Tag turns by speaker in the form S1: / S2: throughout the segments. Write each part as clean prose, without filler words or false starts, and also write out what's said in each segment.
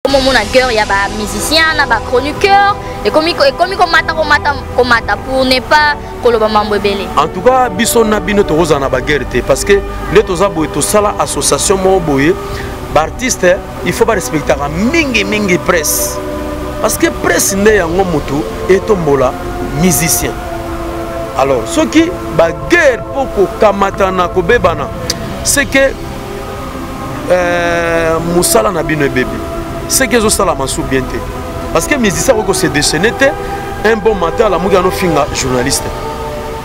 S1: Tokoma omona guerre ya ba musiciens na ba chroniqueurs, ekomi ekomi komata komata komata pour ne pas koloba mambo ebele.
S2: En tout cas biso na bino tokozala na ba guerre te parce que nde toza boye, tosala association moko boye, ba artiste il faut ba respectaka mingi mingi presse parce que presse nde yango motu etombola musicien. Alors soki ba guerre mpo kokamatana kobebana, c'est que mosala na bino ebebi, c'est que ezosalama su bien te parce que musicien akoki kose déchaîner te un bon matin alamuki anofinga journaliste.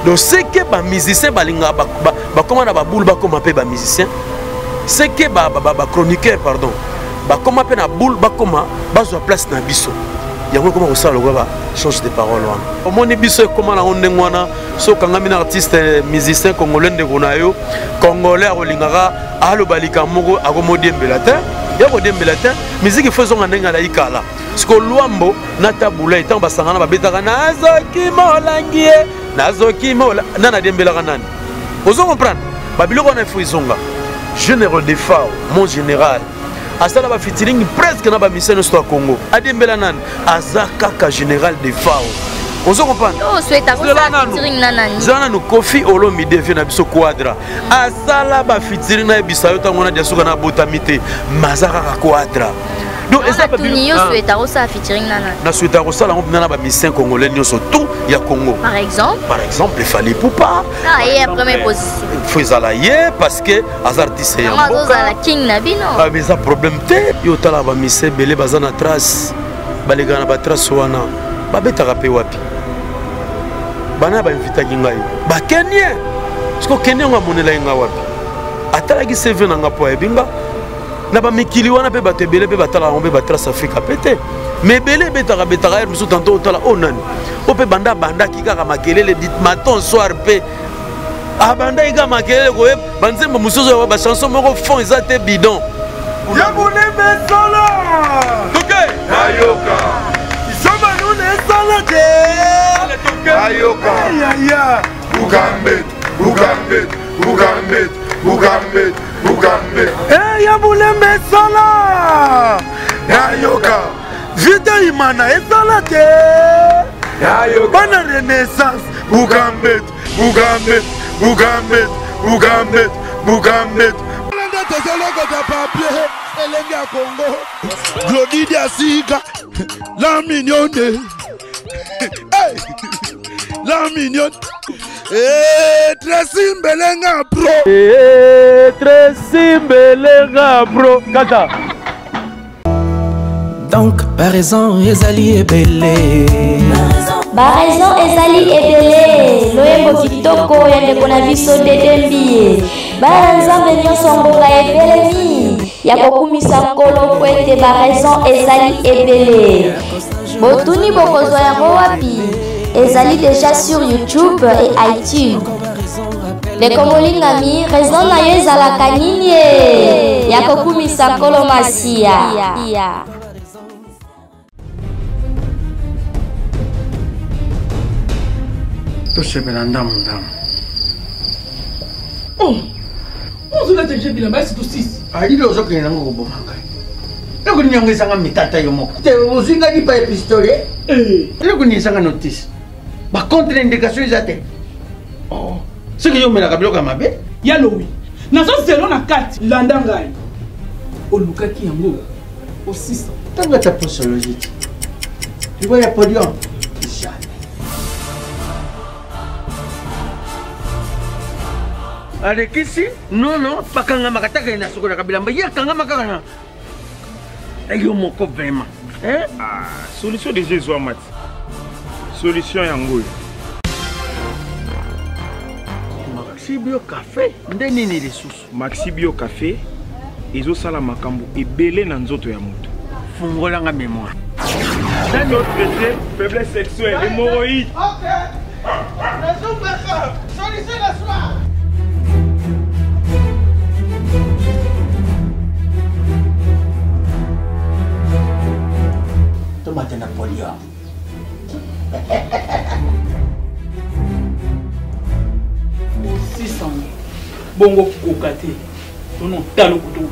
S2: Donc c'est que ba musicien balingaka bakoma na baboule, bakoma mpe ba musicien, c'est que ba chroniqueur, pardon, bakoma mpe na boule, bakoma bazwa place na biso. Yango ekoma kosala lokola ba change de parole wana. Omoni biso ekoma nango ndenge wana. So okangami na artiste musicien congolais, ndeko na yo congolais akolingaka aloba likambo moko, akomodiembela te, ya kodiembela te. Miziki fo ezonga ndenge alaki kala. Siko Lwambo na Tabula ntango basangana babetaka nazoki molangi ye nazoki mola nani adiembelaka nani, ozo comprendre babiloko wana ifo ezonga. Général Defao, mon général, asala ba featuring presque na ba musiciens nyonso ya Congo, adiembela nani, aza kaka général Defao, ozo comprendre.
S1: Oh, souhaita kosala featuring na nani?
S2: Zela nanu, Koffi Olomide vie na biso Quadra asala ba featuring na yebisa yo ntango wana Diasuka na abotami te, mais aza kaka Quadra.
S1: Donc eza ba tuni yo souhaita kosala featuring na nani?
S2: Na souhaita kosala yango na ba musiciens congolais nyonso tout ya Congo.
S1: Par exemple?
S2: Par exemple Fally Ipupa.
S1: Ah, ye ya première position.
S2: Faut ezala ye parce que aza artiste ya
S1: mboka. Azozala king na bino.
S2: Ah, mais eza problème te. Yo otala ba musiciens ebele baza na trace, balekaka na batrace wana, babetaka mpe wapi? Bana bainvitaki ngai bakenien, siko kende yango amonelaki ngai wapi? Atalaki CV na nga mpo ayebi nga na bamikili wana mpe bato ebele mpe batalaka yango mpe batrace Afrika mpe te, mais ebele ebetaka betaka ere mosusu tanto otala o nani o mpe banda abandaki kaka makelele matin soir mpe abandaki kaka makelele koyeba banzembo mosusu bachanson moko fond eza te bidon.
S3: Ya moleme solo
S2: toke
S3: nayoka isomanuna esala te
S4: nayoka
S3: yaya
S4: Bugambet, Bugambet, Bugambet, Bugambet, Bugambet.
S3: Ya molembe esala
S4: nayoka
S3: vita imana esala te
S4: nayoka
S3: bana renaissance.
S4: Bugambet, Bugambet, Bugambet, Bugambet, Bugambet.
S3: Nde tozolokota papier elenge ya Congo Glodi Diasika la mignonne, hey! La mignonne. Eh, Tracy Mbelenga bro.
S2: Eh, Tracy Mbelenga bro. Kata.
S5: Donc baraison ezali ebele.
S1: Baraison ezali ebele. Loyembo kitoko ya ndeko na biso Dede Mbiye. Bana Nzambe nyonso, ngonga ebelemi ya kokumisa Nkolo po ete baraison ezali ebele. Botuni bokozwa yango wapi? Ezali déjà sur YouTube et iTunes. Ndeko molingami, raison na yo ezalaka nini ye ya kokumisa Nkolo Masiya?
S6: Tosepela ndamu ndamu.
S7: Oh, ozolata je bilamba esi tosisi.
S6: Alili ozokende nango koboma ngai. Eloko nini yango ezanga mitata yo moko te? Ozwi ngai lipa ya pistolet. Eloko nini ezanga notice? Bacontre indication eza te. Oh, soki yo omelaka biloko ya mabe.
S7: Ya lowi nazozelo na kati, landa ngai, olukaki yango osisa.
S6: Ntango ata posologie te liwa ya podium, jamais. Alekisi nono bakangamaka taka na sokolaka bilamba, ye akangama kaka na yo moko vraiment.
S8: Eh? Ah, solution déjà ezwama ti solution yango oyo.
S6: Maxi Bio Café nde nini lisusu?
S8: Maxi Bio Café ezosala makambo ebele na nzoto ya moto.
S6: Fungolanga mémoire.
S8: Traité faiblesse sexuelle, hémorroïde.
S3: Ok, nazobaka solution na soir.
S6: Tomate na podium.
S7: Osisa bongo koka te tono talo kutu.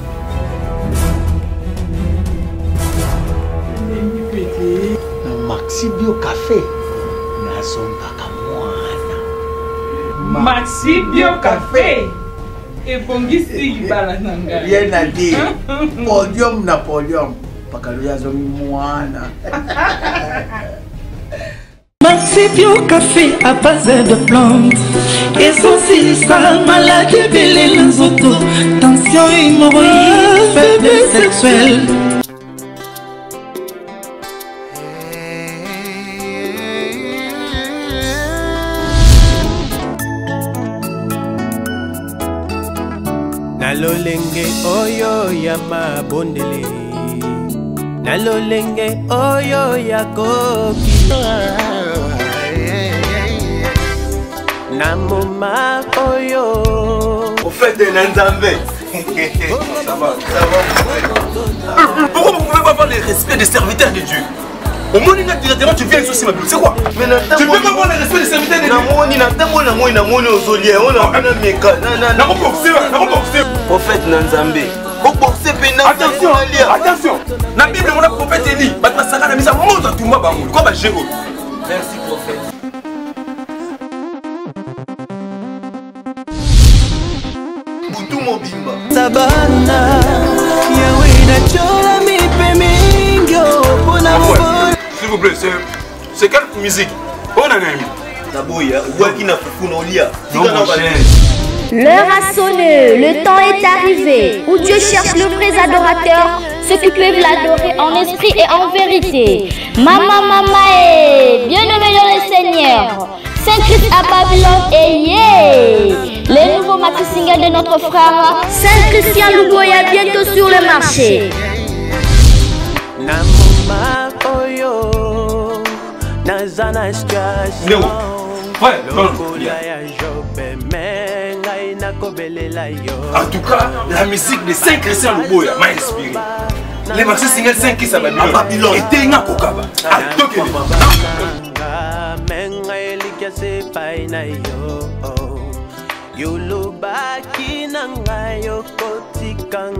S6: Maxi Bio Cafe nazongaka mwana.
S7: Maxi Bio Cafe ebongisi libala na ngai.
S6: Rien à dire. Podium na podium. Pakalo azongi mwana.
S5: Maxi Bio Café à base de plantes ezosilisa maladi ebele na nzoto tension hémorroïde faiblesse sexuelle.
S9: Na lolenge oyo ya mabondeli, na lolenge oyo ya kokila, na moma oyo
S10: Ofete na Nzambe. Ça va, ça va.
S11: Pourquoi vous ne pouvez pas avoir le respect des serviteurs de Dieu? Omoni nga directement, tu viens ici, ma c'est quoi? Tu peux pas avoir le respect des serviteurs de Dieu?
S10: Namoni na ntango namoni namoni ozolia ona na meka
S11: nakoboxe nakoboxe
S10: prophète na Nzambe boboxe mpe na
S11: Attention, attention, na Bible mona prophète Eli bato basaka na misa moto atumba bango kwa baje oyo.
S10: Merci prophète. Butu mobimba
S5: Sabana yawe natyola mipe mingi mpona mobolo.
S11: S'il vous plaît, c'est quelle musique? Oyo na nani?
S10: Naboya obwaki na fufu na olia.
S11: Non, mon cher.
S1: L'heure a sonné, le temps est arrivé où Dieu cherche le vrai adorateur, ceux qui peuvent l'adorer en esprit et en vérité. Mama, mama, eh, bien-aimé dans le Seigneur, Saint-Christ à Babylone et yeah! Les nouveaux maxi singles de notre frère Saint Christian Luboya bientôt sur le marché.
S9: Na moma oyo naza na situation
S11: Ouais, non,
S9: lokola ya Jobe, me ngai nakobelela yo.
S11: En tout cas, la musique de Saint Christian Luboya m'a inspiré. Les maxi singles Saint Christ à Babylone. À Babylone. Et Tenga Kokaba. À Tokyo.
S9: Me ngai elikya se epai na yo yolobaki na ngai okotika.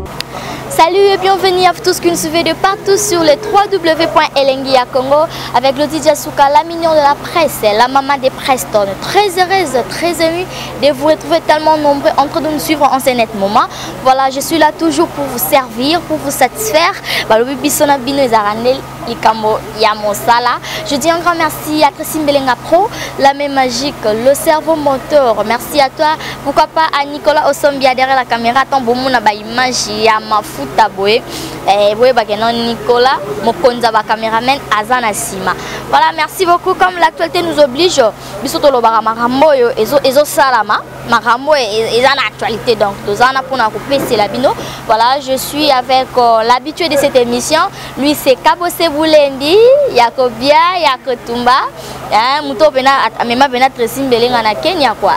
S1: Salut et bienvenue à vous tous qui nous suivez de partout sur le www.elengi Congo avec Lodi Diasuka, la mignon de la presse, la maman des Preston. Très heureuse, très émue de vous retrouver tellement nombreux en train de nous suivre en ce net moment. Voilà, je suis là toujours pour vous servir, pour vous satisfaire. Balobi biso na bino ezalaka nde likambo ya mosala. Je dis un grand merci à Christine Belenga Pro, la main magique, le cerveau moteur. Merci à toi. Pourquoi pas à Nicolas Osombia derrière la caméra. Tant bomona ba image ya mafuta boye. Eh, boye ba keno Nicolas mokonza ba caméraman azana sima. Voilà, merci beaucoup. Comme l'actualité nous oblige, biso tolobaka makambo oyo ezo ezo salama, makambo eza na actualité, donc tozana pona kopesela bino. Voilà, je suis avec l'habitué de cette émission. Lui c'est Kabose Boulendi, Yakobia, Yakotumba. Hein, muto pena amema pena Tracy Mbelenga na Kenya quoi.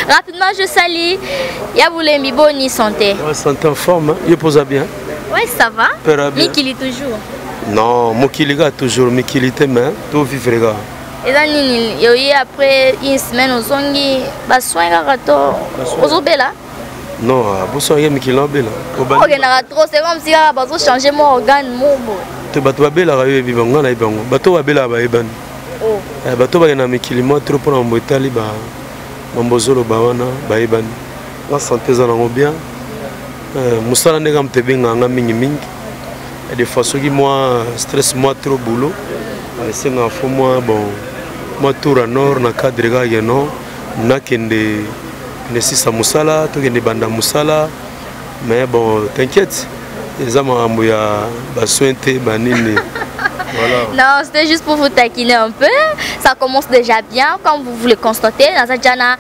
S1: Rapidement, je salue Yaboulembi, boni santé.
S2: Ouais, santé en forme, hein. Il pose bien.
S1: Ouais, ça va.
S2: Pera bien.
S1: Mikili toujours.
S2: Non, mokili ga toujours mikili te, mais to vivre ga.
S1: Eza nini yoye après une semaine ozongi ba soins kaka to ozobela?
S2: Non, boso ya mikili na bela.
S1: Okendaka trop, c'est comme si kaka bazo changer mo organe mo boye.
S2: Te bato babelaka yo yebi bango, nga nayebi bango. Bato babelaka bayebani.
S1: Oh.
S2: Bato bakenda na mikili mwa trop mpona mambo etali ba mambo ozoloba wana bayebani. Nga santé eza nango bien. Mosala ndenge moto ebengaka nga mingimingi. Et des fois soki mwa stress mwa trop boulot, esengaka fo mwa bon mwa tour à nord na cadre kaka ke non nakende nesisa mosala tokende banda mosala. Mais bon, t'inquiète, eza makambo ya basoin te banini. Voilà.
S1: Non, c'était juste pour vous taquiner un peu. Ça commence déjà bien, comme vous voulez constater. Dans un déjà na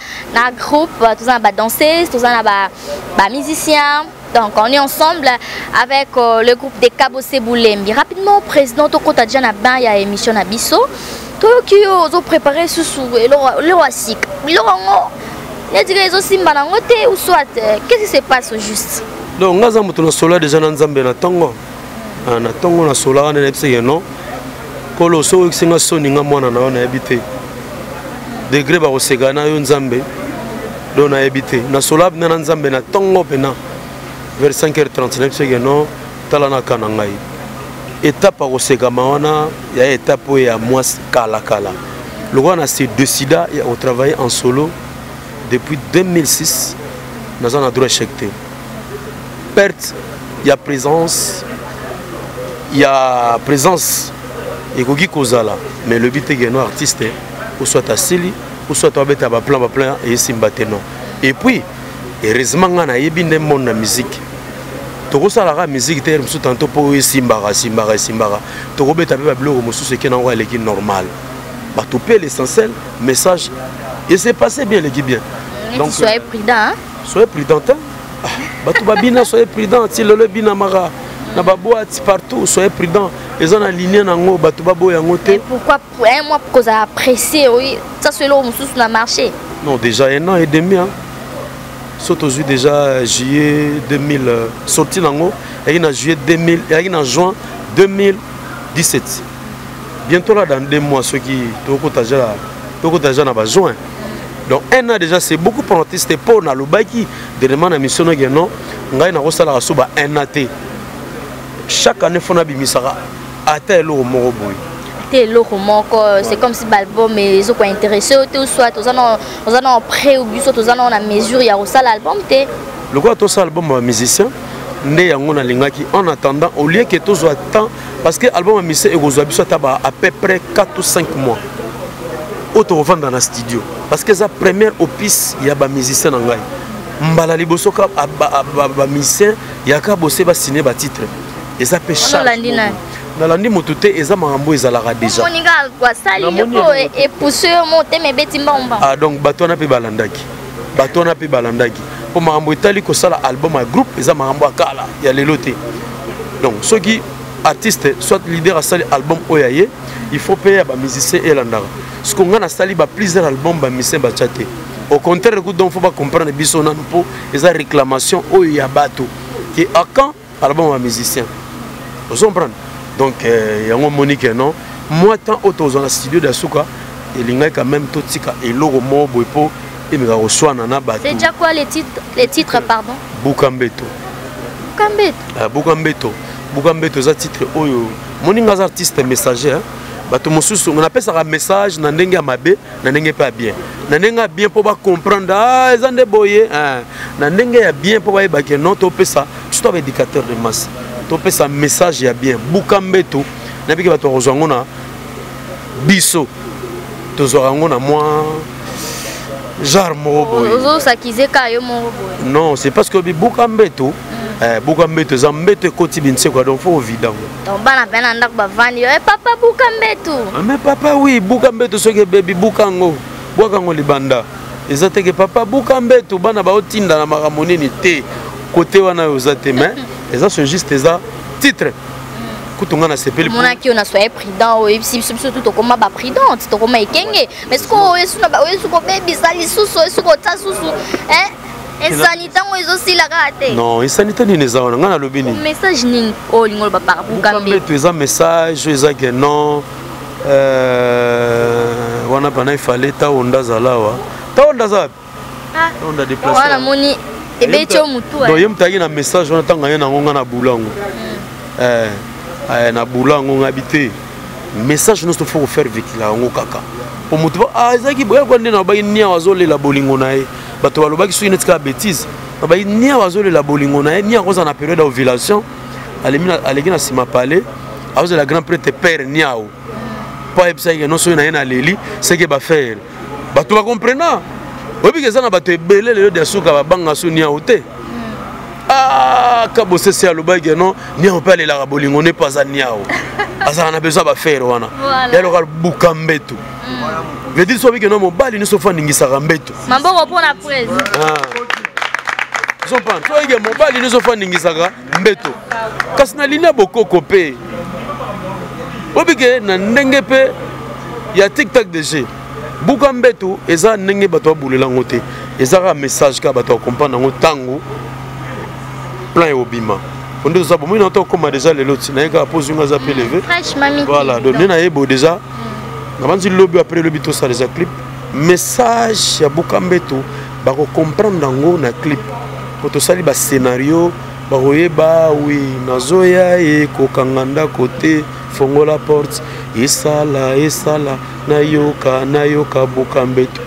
S1: groupe, tout ça ba danser, tout ça ba ba musicien. Donc on est ensemble avec le groupe des Kabose Boulembi. Rapidement, président tokota déjà na bain ya émission na biso. Toyoki yo ozo préparer susu eloko ya sika. Biloko yango neti kaka ezosimba nango te ou soit qu'est-ce qui se passe au juste?
S2: Donc nga za moto na sola déjà na Nzambe na tongo. Na tongo na sola wana nayebisi ke non. Kolo so oyokisi nga soni nga mwana na yo nayebi te. Degré bakoseka na yo Nzambe. Donc nayebi te. Na sola na Nzambe na tongo pena vers 5h30 nayebisi ke non tala na ka na ngai. Étape ya kosekama wana ya étape oyo ya mwa kala kala. Lokola na se décida ya kotravailler en solo depuis 2006, naza na droit échec te. Perte ya présence, ya présence ekoki kozala, mais lobi te ke no artiste ou soit asili ou soit abeta ba plan, ba plan esimba te, non. Et puis heureusement nga nayebi nde monde na musique, tokosalaka musique te mosusu tantôt mpo esimbaka esimbaka esimbaka, tokobeta mpe babiloko mosusu eke nango eleki normal, bato mpe l'essentiel message et c'est passé bien, eleki bien.
S1: Donc soyez prudent, hein?
S2: Soyez prudent, hein? Ah, bato babina, soyez prudent, ti lelo ebinamaka na baboite partout. Soyez prudent eza na ligne nango, bato baboya yango te.
S1: Pourquoi un mois kozala pressé? Oui, ça c'est eloko mosusu na marché.
S2: Non, déjà un an et demi, hein. So tozwi déjà juillet 2000, sorti nango eyaki na juillet 2000, eyaki na juin 2017, bientôt là dans 2 mois soki tokota déjà, tokota déjà na bajuin. Donc un an déjà, c'est beaucoup pour artiste. Mpo nalobaki dernièrement na mission noke non, ngai nakosalaka so ba un an te, chaque année fo nabimisaka ata eloko moko boye.
S1: Te, eloko moko, c'est comme si baalbum ezokointéresser yo te, ou soit oza na prêt, ou biso toza na na mesure ya kosala album te.
S2: Lokola tosala album ya bamusicien nde yango nalingaki en attendant, au lieu ke tozwa temps, parce que album ya musicien ekozwa biso ata ba à peu près 4 ou 5 mois oyo tokovanda na studio, parce que eza première opus ya bamusicien na ngai, mbala liboso ka bamusicien yaka bose basigne batitre, eza mpe charge. Nalandi moto te, eza makambo ezalaka déjà.
S1: Moninga asali yo mpo epousse yo motema ebeti mbamba.
S2: Ah, donc bato wana mpe balandaki, bato wana mpe balandaki, mpo makambo etali kosala album ya groupe eza makambo ya kala, ya lelo te. Donc soki artiste soit leader asali album oyo ya ye, il faut mpe ya bamusicien elandaka. Siko ngai nasali ba plusieurs album, bamusicien batya te, au contraire ku. Donc faut bacomprendre biso nanu, mpo eza réclamation oyo ya bato ke akan album ya musicien, ozo comprendre. Donc yango omoni ke non, moi temps oyo tozwa na studio de suka elingaki quand même totika eloko moko boye mpo emeka koswana na bato.
S1: C'est déjà quoi les titres, les titres, pardon?
S2: Buka mbeto.
S1: Buka mbeto.
S2: Buka mbeto, buka mbeto eza titre oyo moninga aza artiste messager, hein? Bato mosusu napesaka message na ndenge ya mabe, na ndenge mpe ya bien, na ndenge ya bien mpo bacomprendre, ah, eza nde boye, na ndenge ya bien mpo bayeba ke non, topesa surtout baéducateur de masse, topesa message ya bien. Buka mbeto, nayebiki bato bakozwa yango na biso, tozwaka yango na mwa genre moko boye.
S1: Ozosakize ka yo moko boye.
S2: Non, c'est parce que buka mbeto, buka mbeto eza mbeto ekoti binseko, donc faut ovida yango.
S1: Donc bana mpe na ndako bavandi yo: papa, buka mbeto.
S2: Mais papa, oui, buka mbeto, soki ebebi buka yango, bwaka yango libanda. Eza teke papa buka mbeto, bana baotinda na makambo nini te, kote wana oyo oza te, mais eza c'est juste eza titre kutu nga nasepeli.
S1: Omonaki yo na soyez prudent, oyebisi biso, biso tu tokoma baprudente, tokoma ekenge, mais soki oyesu kobebisa lisusu, oyesu kotia susu esani, ntango ezosila kaka te.
S2: Non, esani te, nini eza wana? Ngai nalobi nini?
S1: Message nini oyo olingi oloba par buka
S2: mbeto? Eza message oyo eza ke non, wana pana ifale taonda azala awa, taonda aza wapi? Taonda déplace.
S1: Wana moni ebeti yo mutu.
S2: Donc ye moto ayaki na message wana, ntango aye nango, nga na bula yango, na bula yango, ngabi te, message nyonso faut kofaire véhicule yango kaka po moto ezalaki boya kwa nde nalobaki niawa azolela bolingo na ye. Bato balobaki soki neti kaka bétise, nalobaki niawa azolela bolingo na ye, niawa akozala na période ya ovulation, aleki na nsima palais, azozela grand prêtre père niao mpo ayebisaki ke non, soki na ye naleli seke bafere bato bacomprena. Oyebi ke eza na bato ebele lelo dia suka babanga so niao te. Kabosese alobaki ke non, niao mpe alelaka bolingo nde mpo aza niao, azalaka na besoin ya bafere wana ya loka buka mbeto, veut dire so oyebi ke non, mobali nyonso fo aningisaka mbeto.
S1: Maboko mpona prese.
S2: Ozomprendre, so oyeke mobali nyonso fo aningisaka mbeto, kasi na linia bokoko mpe obike na ndenge mpe ya tic tac dg buka mbeto eza ndenge bato babulela yango te, eza kaka message kaka bato bacomprendre yango ntango plan ekobima. Po nde toza bomoi na tokóma déjà lelo ti naye kaka mpo ozwinga aza mpe leve. Voilà, donc nde nayebo déjà nabanzi lobi, après lobi tosala eza clip. Message ya buka mbeto bakocomprendre yango na clip, po tosali bascénario. Bakoyeba oui nazoya ye kokanga ndako te fongola porte esala esala nayoka nayoka buka mbeto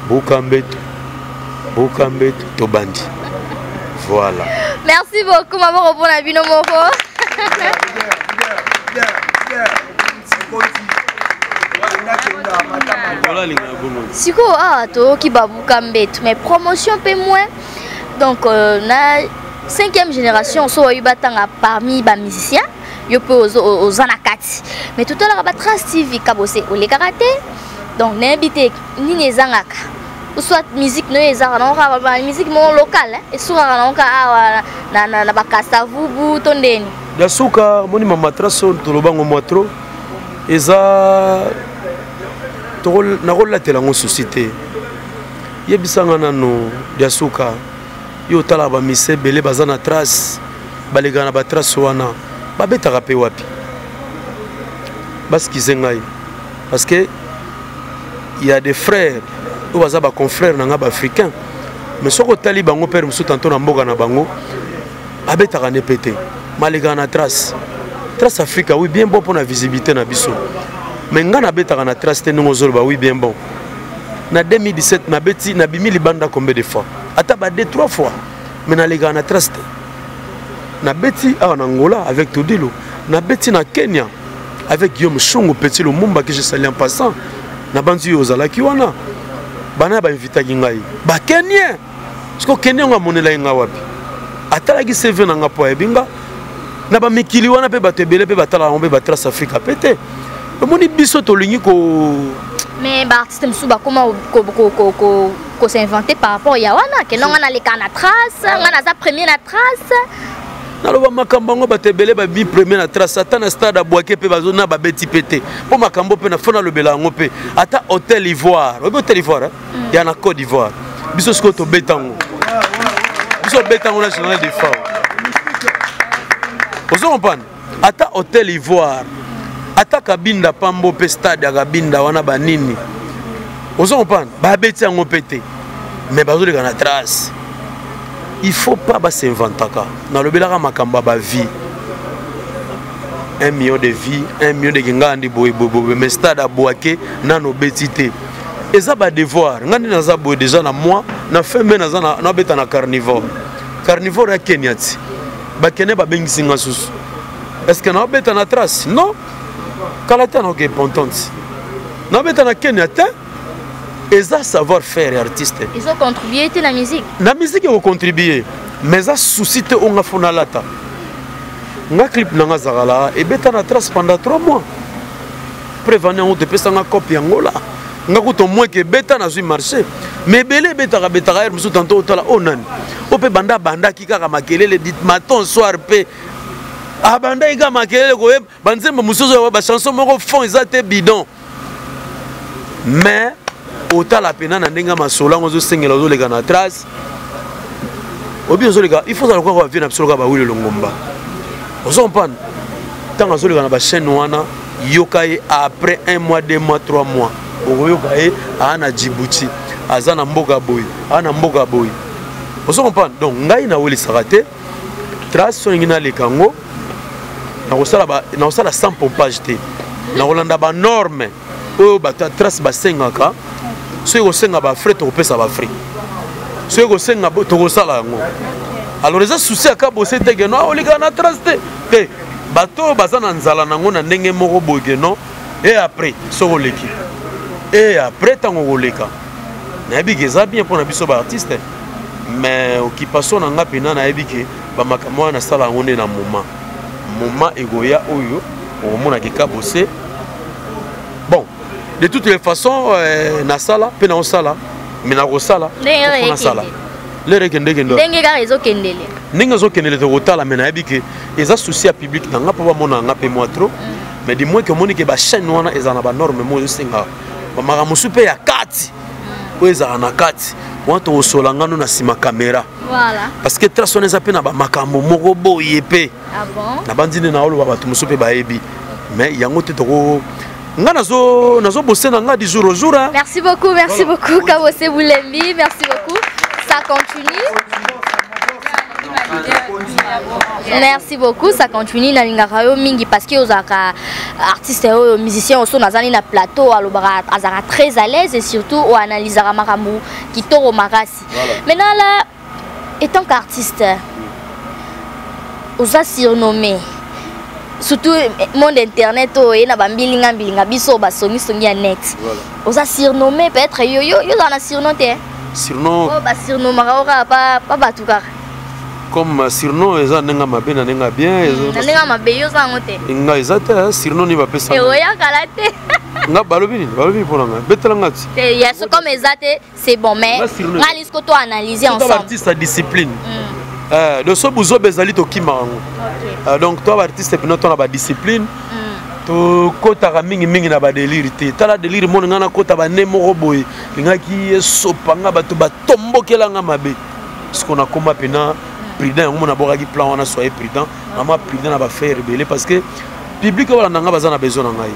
S2: buka mbeto buka mbeto tobandi voilà.
S1: Merci beaucoup maboko mpona bino moko. Sikoyo awa toyoki babuka mbeto mais promotion mpe moins donc euh, na cinquième génération so oyebi batanga parmi bamusicien yo mpe oza na kati mais totalaka batrace tv kabose olekaka te donc nayebi te nini ezangaka ou soit musique noyo ezaka nango kaka musique moko locale esukaka nango kaka awa na bakasavubu to ndeni
S2: ya suka omoni mama trace oyo toloba ngo mwa trop eza nakolatela yango susi te Yebisa nga nanu Diasuka, yo otalaka ba mise ebele baza na trace, balekaka na ba trace wana, babetaka pe wapi? Baskize ngai parce que il y a des frères oyo baza ba confrères na nga ba africains, mais soki otali bango père mosusu tanto na mboka na bango abetaka ne pe te, malekaka na trace. Trace Africa oui bien bon pona visibilité na biso, mais nga nabetaka na trace te ndenge ozoloba oui bien bon. Na 2017 nabeti nabimi libanda combien de fois? Ata ba 2 3 fois, mais nalekaka na trace te. Nabeti awa na Angola avec Todilo, nabeti na Kenya avec Guillaume Shungu Petit Lumumba que je salue en passant. Nabanzi yo ozalaki wana. Bana ba invitaki ngai. Ba Kenien. Siko Kenien ngo amonelaki ngai wapi? Atalaki CV na nga po ayebi nga. Na ba mikili wana pe bato ebele pe batalaka yango pe ba Trace Africa pe te. Omoni biso tolingi ko
S1: mais ba artiste mosusu bakoma ko s'inventer par rapport ya wana ke non nga naleka na trace, nga naza premier na trace.
S2: Naloba makambo yango bato ebele babi premier na trace, ata na stade abwake mpe bazo na babeti mpe te mpo makambo mpe na fo nalobela yango mpe ata Hotel Ivoire, oyebi Hotel Ivoire hein? Ya na Côte d'Ivoire biso sikoyo tobeta yango, biso tobeta yango na Général de Fao, ozo comprendre? Ata Hotel Ivoire, ata Kabinda Pambo mpe stade ya Kabinda wana banini, ozo comprendre? Babeti yango mpe te, mais bazoleka na trace. Il faut pas basinventaka. Nalobelaka makambo ya bavie, 1 million de vie, 1 million de kingandi boye boye boye, mais stade abwake nano obeti te. Eza ba devoir. Nga nde naza boye déjà na mois na fin mai naza na nabeta na carnivore. Carnivore ya Kenya ti. Bakene babengisi nga susu. Est-ce que nabeta na trace? Non. Kala te naoke pontante. Nabeta na Kenya te. Eza savoir faire ya artiste.
S1: Ezo contribuer te na musique.
S2: Na musique eko contribuer, mais eza souci te onga fona lata. Nga clip na nga zakala ebeta na trace pendant 3 mois. Prévane yango topesa nga copie yango la. Nga kutu moins que beta nazwi marché. Mais ebele ebetaka betaka heure mosusu tantôt otala oh nani. O pe banda bandaki kaka makelele dit matin soir pe abandaki kaka makelele koyeba banzembo mosusu oyo ba chanson moko fond eza te bidon. Mais otala pena na ndenge ya masolo yango ozosengela ozoleka na trace. Obi ozoleka, il faut ozala lokola ba vie na biso lokola ba Willy Longomba. Ozo comprendre? Ntango azoleka na ba chaîne wana, yoka ye après 1 mois, 2 mois, 3 mois. Okoyoka ye aa na Djibouti, aza na mboka boye, aa na mboka boye. Ozo comprendre? Donc ngai nawelisaka te trace soki naleka yango nakosala sans pompage te. Nakolanda ba norme oyo bato ya trace basengaka. Soki kosenga ba frais, tokopesa ba frais. Soki kosenga tokosala yango. Alors eza souci ya Kabose te ke non, oleka na trace te. Te, bato oyo baza na nzala nango na ndenge moko boye ke non, et après soki oleki. Et après ntango okoleka. Nayebi ke eza bien mpona biso ba artiste, mais occupation na nga mpena nayebi ke ba makambo wana nasala yango nde na moment. Moment ekoya oyo okomona ke Kabose. Bon, de toutes les façons, nasala pe naosala, mais nakosala,
S1: Ndenge
S2: po nasala.
S1: ekende.
S2: Lere ekende kende.
S1: Ndenge kaka ezokendele.
S2: Ndenge ezokendele tokotala, mais nayebi ke eza souci ya public na nga po bamona nga pe moi trop. Mais du moins ke omoni ke ba chaîne wana ezala na ba norme moko ezosengaka. Ba makambo mosusu pe ya kati. Oyo ezala na kati. Wana tokosola ngano na nsima caméra.
S1: Voilà.
S2: Parce que trace wana eza pe na ba makambo moko boye pe.
S1: Ah bon?
S2: Na bandi nde na oloba bato mosusu pe bayebi. Mais yango te toko nga nazo bosser na nga du jour au jour, hein.
S1: Merci beaucoup, merci
S2: Voilà.
S1: beaucoup Kabose Boulembi, merci beaucoup. Ça continue. Merci beaucoup, ça continue nalingaka yo mingi parce que ozalaka artiste oyo musicien oso nazali na plateau alobaka azalaka très à l'aise et surtout oanalysaka makambo kitoko makasi.
S2: Voilà.
S1: Maintenant là, étant qu'artiste, oza surnommé surtout monde internet oyo ye na bambilinga mbilinga biso basongisongi ya net.
S2: Voilà.
S1: Oza surnommé peut-être yo yo yo ozala na surnom te.
S2: Surnom
S1: oyo basurnommaka yo kaka pa pa bato kaka.
S2: Comme surnom eza ndenge mabe na ndenge bien eza
S1: na ndenge mabe yo oza yango te.
S2: Nga eza te hein, surnom nini bapesa
S1: Eh, oyakala te.
S2: Nga balobi nini, balobi mpo na ngai betela nga ti.
S1: Te, ya so comme eza te, c'est bon, mais
S2: Nga surnom.
S1: Nga lisiko to analyser
S2: Surtout
S1: ensemble.
S2: baartiste ya discipline. Donc so buzoba ezali tokima yango. Donc to baartiste mpena to na badiscipline, tokɔtaka mingimingi na badelire te. Tala delire moni ngai nakɔta bane moko boye lingaki esopa nga, bato batombokela nga mabe. Siko nakóma mpena prudent, yango mo nabwakaki plan wana, soyez prudent, nama prudent na bafaire ebele parce que public oyo balanda nga baza na besoin na ngai,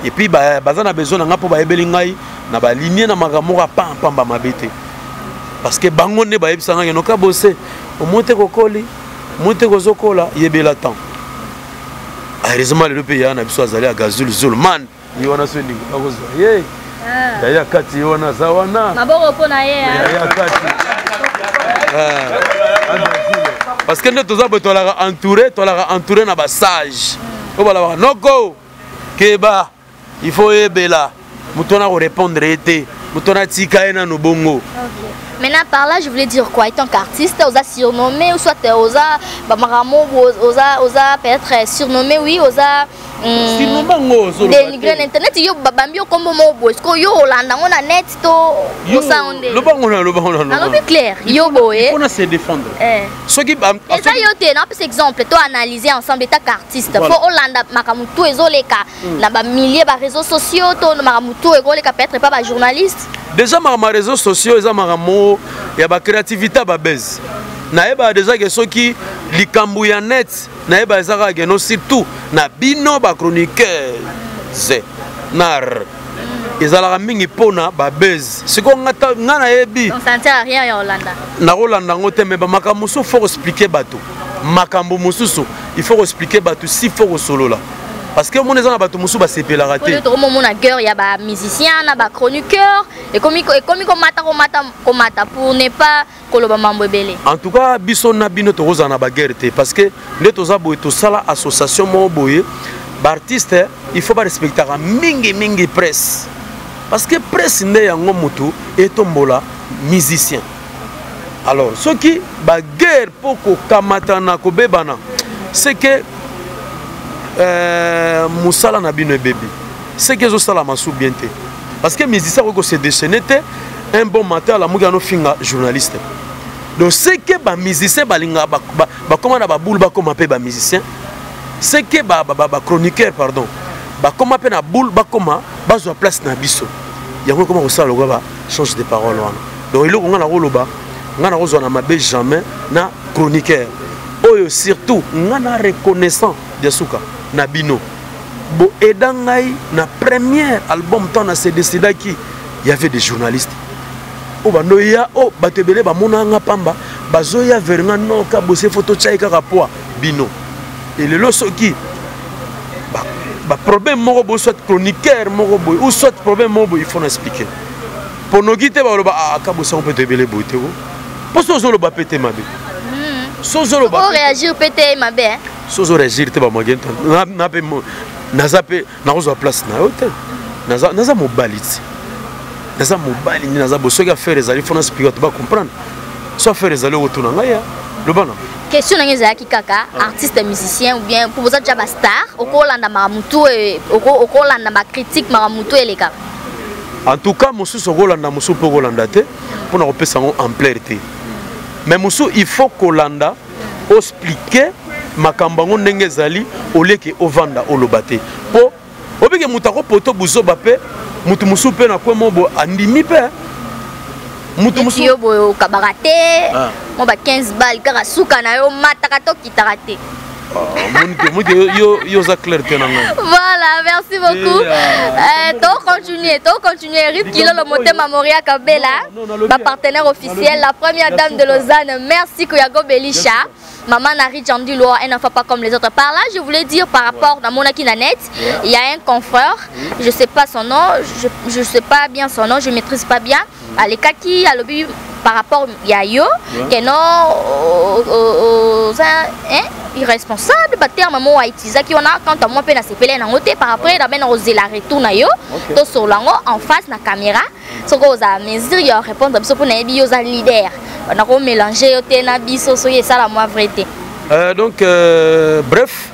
S2: et puis baza na besoin na ngai mpo bayebeli ngai na balinie na makambo moko ya pampamba mabe te, parce que bango nde bayebisa ngai noka bose omoi te kokoli omoi te kozokola yebela temps. Heureusement lelo mpe yaya na biso azali ya Gazul Zulman, ye wana so elingi akozwa ye yaya kati, ye wana aza wana.
S1: Maboko mpo na ye.
S2: Yaya kati. Parce que nde toza boye, tolaka entouré na basage oyo balabaka noko keba, il faut oyebela moto wana korépondre ye te, moto wana atika ye nano bongo.
S1: Maintenant, par là, je voulais dire quoi? Étant qu'artiste, oza surnommé, ou soit oza, bah, oza, oza peut-être surnommé, oui, oza.
S2: Surnommé yango ozoloba te.
S1: Dénigré na internet, yo babambi yo kombo moko boye. Est-ce que yo olanda ngo na net to osa ngo nde?
S2: Lobango na lobango na.
S1: Nalobi clair, yo boye.
S2: Mpona se défendre. Soki
S1: Eza yo te, napesa exemple, to analyser ensemble étant qu'artiste.
S2: Voilà.
S1: Faut olanda makambo tu ezoleka na bamilieu baréseaux sociaux to makambo tu ekoleka peut-être pas bajournaliste.
S2: Déjà makambo ya réseaux sociaux eza makambo ya bacréativité ya babase. Nayebaka déjà ke soki likambo ya net, nayeba eza kaka keno surtout na bino bachroniqueurs nar ezalaka mingi mpona babase. Sikoyo nga nayebi.
S1: Donc ça ne sert à rien ya olanda.
S2: Nakolanda yango te, me bamakambo mosusu faut koexpliquer bato, makambo mosusu il faut koexpliquer bato, si faut kosolola, parce que omona eza na bato mosusu basepelaka te.
S1: Oyo tokomomona guerre ya bamusicien na bachroniqueur ekomi komata komata komata, pour ne pas koloba mambo ebele.
S2: En tout cas biso na bino tokozala na baguerre te, parce que nde toza boye, tosala association moko boye. Baartiste il faut barespectaka mingimingi presse, parce que presse nde yango motu etombola musicien. Alors soki baguerre mpo kokamatana kobebana, c'est que mosala na bino ebebi, c'est que ezosalama su bien te, parce que musicien akoki kose déchaîner te un bon matin alamuki anofinga journaliste. Donc c'est que bamusicien balingaka bakóma na baboule, bakóma mpe bamusicien, c'est que bachroniqueur, pardon, bakóma mpe na boule, bakóma bazwa place na biso. Yango ekóma kosala lokola bachange de parole wana. Donc eloko ngai nakoloba, ngai nakozwa na mabe jamais na chroniqueur oyo, surtout ngai na reconnaissant diasuka na bino boeda ngai na premier album. Ntango na se décidaki, y avait des journalistes oyo bandoya oyo bato ebele bamona nga pamba, bazoya vers nga noka bose fo totya ye kaka poa bino. Elelo soki baproblème moko boye, soit chroniqueur moko boye ou soit problème moko boye, il faut na expliquer ponoki te. Baloba akabosango mpe to ebele boye te, mpo so ozoloba mpe te mabe, so ozoloba
S1: réagir mpe te mabe.
S2: So ozoréagir te, bamage na mpe naza mpe nakozwa place na yo te. Naza mobali ti, naza mobali nde naza bo. Soki affaire ezali, fo naexpliquer bato bacomprendre. So affaire ezali, okotuna ngai ya loba na.
S1: Question na ngai ezalaki kaka artiste musicien ou bien po boza déjà bastar, okolanda makambo tu, okolanda bacritique, makambo tu elekaka.
S2: En tout cas mosusu okolanda, mosusu mpe okolanda te mpona kopesa yango ampleur te, mais mosusu il faut kolanda, oexpliquer makambo yango ndenge ezali, oleke ovanda oloba te, mpo obike moto akopoto buzoba mpe moto mosusu mpe na kwe mo boye andimi mpe
S1: moto mosusu. Yo boye okabaka te mo ba 15 bal kaka suka na yo, mataka to kitaka te.
S2: Omoni ke yo oza clair te na ngai.
S1: Voilà, merci beaucoup. To continuer, to continuer. Ruth Kilolo Motema Moria Kabela, ma partenaire officielle, la première dame de Lausanne. Merci Koyago Belisha. Maman Nari Djandilo, un enfant pas comme les autres. Par là, je voulais dire par rapport à mon Nanette, il y a un confrère, je sais pas son nom, je sais pas bien son nom, je maîtrise pas bien. Alekaki, alobi par rapport ya yo, que non, hein, irresponsable, ba terme mo a utilisé qui on a quant à moi pe na sepele na ngote par après na ben ozela retour na yo, to solango en face na caméra, soko oza mesure ya répondre biso pona yebi yo za leader. On a mélanger yo te na biso soki esala moi vrai te.
S2: Donc bref,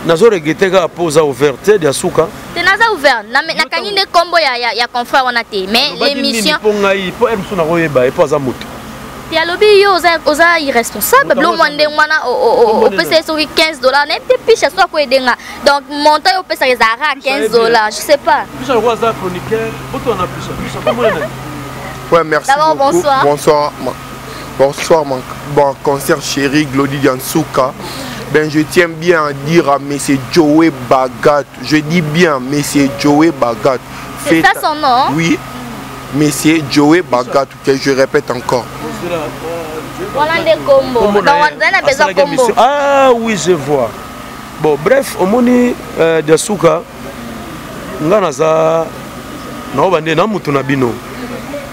S2: nazo regretter kaka po oza ouvert te dia suka.
S1: Te naza ouvert, nakangi nde kombo ya confrère wana te, mais l'émission
S2: mpo ngai po mosusu nakoyeba ye po aza moto.
S1: Te alobi yo oza irresponsable, bilo mwa ndenge wana opesa ye soki 15 $, nayebi te pisha soki akoyedenga. Donc montant yo opesaka ezalaka 15 $, je sais pas.
S2: Pisha lokola aza chroniqueur, botona na pisha, pisha kombo nani?
S4: Ouais, merci
S1: D'abord,
S4: beaucoup.
S1: Bonsoir.
S4: Bonsoir. Bonsoir, mon bon concert chéri Glody Diansuka. Ben, je tiens bien à dire à monsieur Joey Bagat. Je dis bien monsieur Joey Bagat.
S1: C'est ça son nom?
S4: Oui, monsieur Joey Bagat, que je répète encore.
S1: Voilà des combos.
S2: Combo
S1: Donc,
S2: na
S1: on a besoin de
S2: asalaki
S1: combo.
S2: émission. Ah oui, je vois. Bon, bref, omoni Diasuka, nga naza na bande na mutu na bino.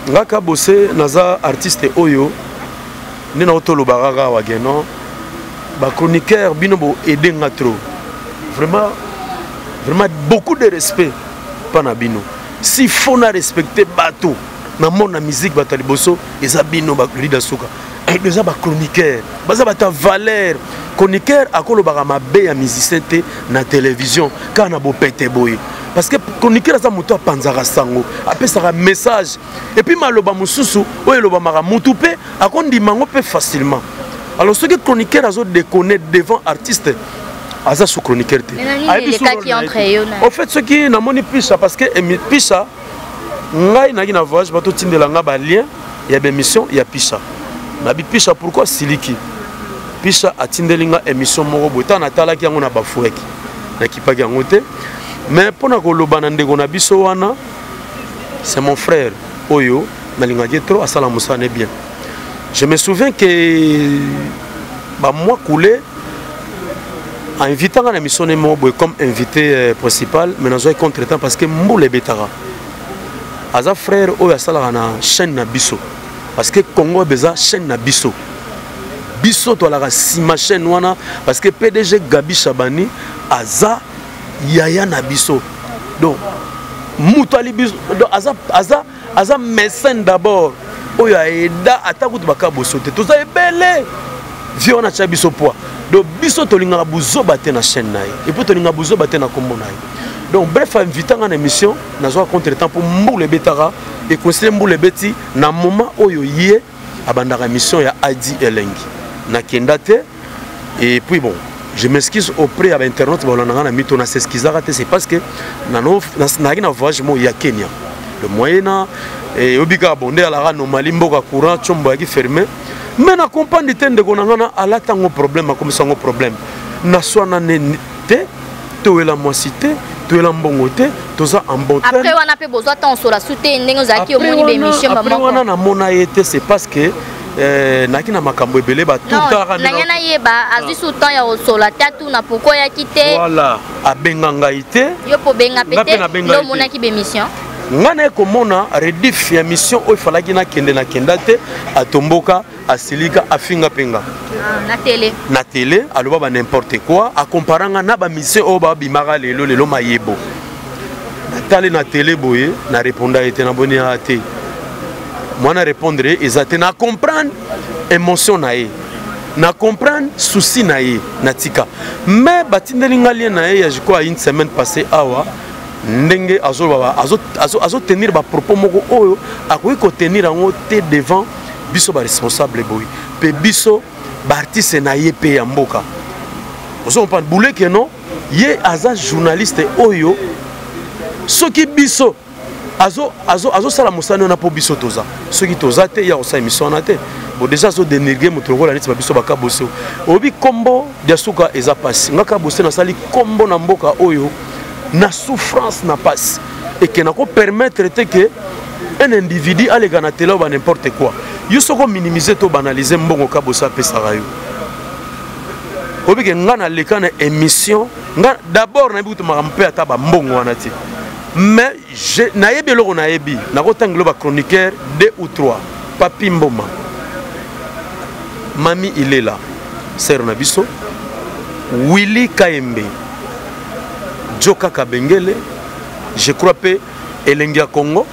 S2: Nga ka bosse naza artiste oyo nde na otoloba kaka wa geno ba chroniqueur bino bo aider nga trop. Vraiment, vraiment beaucoup de respect pa na bino. Si faut na respecter bato na monde na musique bato ya liboso eza bino ba leader suka. Eza ba chroniqueur, baza bato ya valeur. Chroniqueur akolobaka mabe ya musicien te na télévision kaka na bopete boye. Parce que chroniqueur aza moto apanzaka sango, apesaka message. Et puis maloba mosusu oyo elobamaka mutu mpe akondima yango mpe facilement. Alors soki chroniqueur azo déconner devant artiste, aza sous chroniqueur te.
S1: Mais nani
S2: Ayebi
S1: elekaki
S2: sous rôle na ye
S1: entre
S2: te.
S1: yo na
S2: Au fait soki namoni Pisha, parce que Pisha ngai naki na voyage bato tindela nga ba lien ya ba émission ya Pisha. Nabi Pisha pourquoi siliki? Pisha atindeli nga émission moko boye, tango natalaki yango na bafueki. Nakipaki yango te. Mais mpona koloba na ndeko na biso wana, c'est mon frère oyo nalingaki trop asala mosala ne bien. Je me souviens que ba mois coulé a invité nga na émission ne moko boye comme invité principal, mais nazwaki contretemps parce que mbula ebetaka. Aza frère oyo asalaka na chaîne na biso, parce que Congo eza chaîne na biso. Biso toalaka nsima chaîne wana parce que PDG Gabi Chabani aza yaya na biso. Donc mutu ali biso, donc aza mécène d'abord oyo aida ata kutu baka boso te. Toza ebele vie wana atia biso poids. Donc biso tolingaka buzoba te na chaîne na ye, et puis tolingaka buzoba te na kombo na ye. Donc bref, invité nga na émission, nazwa contretemps pour mbula ebetaka, et conseiller mbula ebeti na moment oyo ye abandaka émission ya Adi Elengi. Nakenda te, et puis bon, je m'excuse auprès ya ba internautes baolandanga na mito, na s'excusaka te, c'est parce que nayaki na voyage moko ya Kenya. Le moyen na, et obika bonde alaka anomalie mboka courant tshombo yaki fermé. Mais na comprendre te ndeko na nga na alata ngo problème, akomisa ngo problème. Na swana ne te, toyela mwasi te, toyela mbongo te, toza en bon terme.
S1: Après wana pe bozwa temps osola su te ndenge ozalaki
S2: Après
S1: omoni ba
S2: wana,
S1: émission ba
S2: après
S1: moko.
S2: wana namona ye te, c'est parce que naki na makambo ebele ba tout
S1: Non,
S2: tard
S1: na nga nayeba, azwi su temps ya kosola te, atuna pourquoi oyaki te.
S2: Voilà, abenga ngai te.
S1: Yo po benga pe
S2: Nga pe
S1: te,
S2: nabenga
S1: nde
S2: ye te.
S1: omonaki ba émission.
S2: Nga naye komona rediff ya mission oyo efalaki nakende, nakenda te, atomboka, asilika, afinga mpe nga.
S1: Ah, na télé.
S2: Na télé, aloba ba n'importe quoi, akompara nga na ba musicien oyo babimaka lelo, lelo mayebo. Natali na télé boye, na réponda ye te, naboni ya te. Mwana répondre ye, eza te, na comprendre émotion na ye. Na comprendre souci na ye, na tika. Mais batindeli nga lien na ye ya je crois une semaine passée awa, ndenge azoloba, azo tenir ba propos moko oyo akoki kotenir yango te devant biso ba responsable boye. Pe biso ba artiste na ye pe ya mboka. Ozo comprendre Bouleke non, ye aza journaliste oyo soki biso azo sala mosala wana po biso toza. Soki toza te, ya kosala émission wana te. Bon déjà azo dénigrer moto lokola neti babiso bakabose. Oyebi kombo Diasuka eza pasi. Nga kabose nasali kombo na mboka oyo na souffrance na pasi. Et que nako permettre te que un individu aleka na tele ba n'importe quoi. Yo soko minimiser to banaliser mbongo kabose apesaka yo. Oyebi ke nga naleka na émission nga d'abord nayebi kutu makambo mpe ata bambongo wana te mais nayebi eloko nayebi nakotangelo bachroniqueur 2 ou 3 papi mboma mami ilela sere na biso willi kaembe joka kabengele je crois mpe elengi ya congo